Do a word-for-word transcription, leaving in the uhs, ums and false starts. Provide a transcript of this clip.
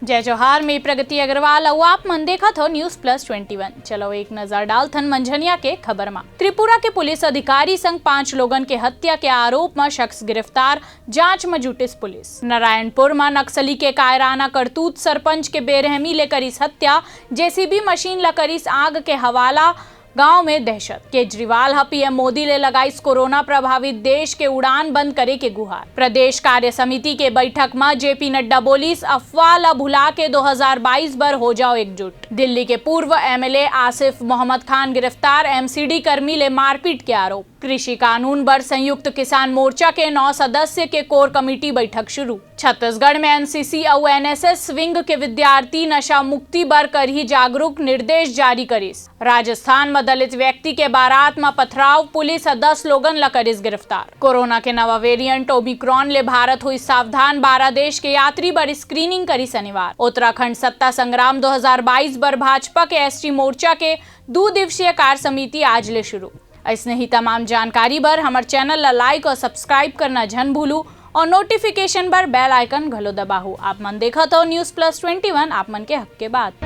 जय जोहार, मैं प्रगति अग्रवाल अउ आप मन देखत हो News Plus Twenty One। चलो एक नजर डालथन मंझनिया के खबर मा। त्रिपुरा के पुलिस अधिकारी संग पांच लोगन के हत्या के आरोप म शख्स गिरफ्तार, जांच म जुटिस पुलिस। नारायणपुर म नक्सली के कायराना करतूत, सरपंच के बेरहमी ले करिस हत्या, जेसीबी मशीन ल करिस आग के हवाला, गांव में दहशत। केजरीवाल ह पीएम मोदी ले लगाइस कोरोना प्रभावित देश के उड़ान बंद करे के गुहार। प्रदेश कार्य समिति के बैठक म जेपी नड्डा बोलिस, अफवाह ल भुला के दो हज़ार बाईस बर हो जाओ एकजुट। दिल्ली के पूर्व एमएलए आसिफ मोहम्मद खान गिरफ्तार, एमसीडी कर्मी ले मारपीट के आरोप। कृषि कानून बर संयुक्त किसान मोर्चा के नौ सदस्य के कोर कमेटी बैठक शुरू। छत्तीसगढ़ में एनसीसी अउ एनएसएस विंग के विद्यार्थी नशा मुक्ति बर करही जागरूक, निर्देश जारी करिस। राजस्थान म दलित व्यक्ति के बारात म पथराव, पुलिस ह दस लोगन ल करिस गिरफ्तार। कोरोना के नवा वेरिएंट ओमिक्रॉन ले भारत होइस सावधान, बारह देश के यात्री बर स्क्रीनिंग करिस अनिवार्य। उत्तराखंड सत्ता संग्राम दो हज़ार बाईस बर भाजपा के एसटी मोर्चा के दू दिवसीय कार्य समिति आज ले शुरू। अइसने ही तमाम जानकारी बर हमर चैनल ला लाइक अउ सब्सक्राइब करना झन भूलू अउ नोटिफिकेशन बर बेल आइकन घलो दबाहू। आप मन देखत हो News Plus Twenty One, आप मन के हक के बात।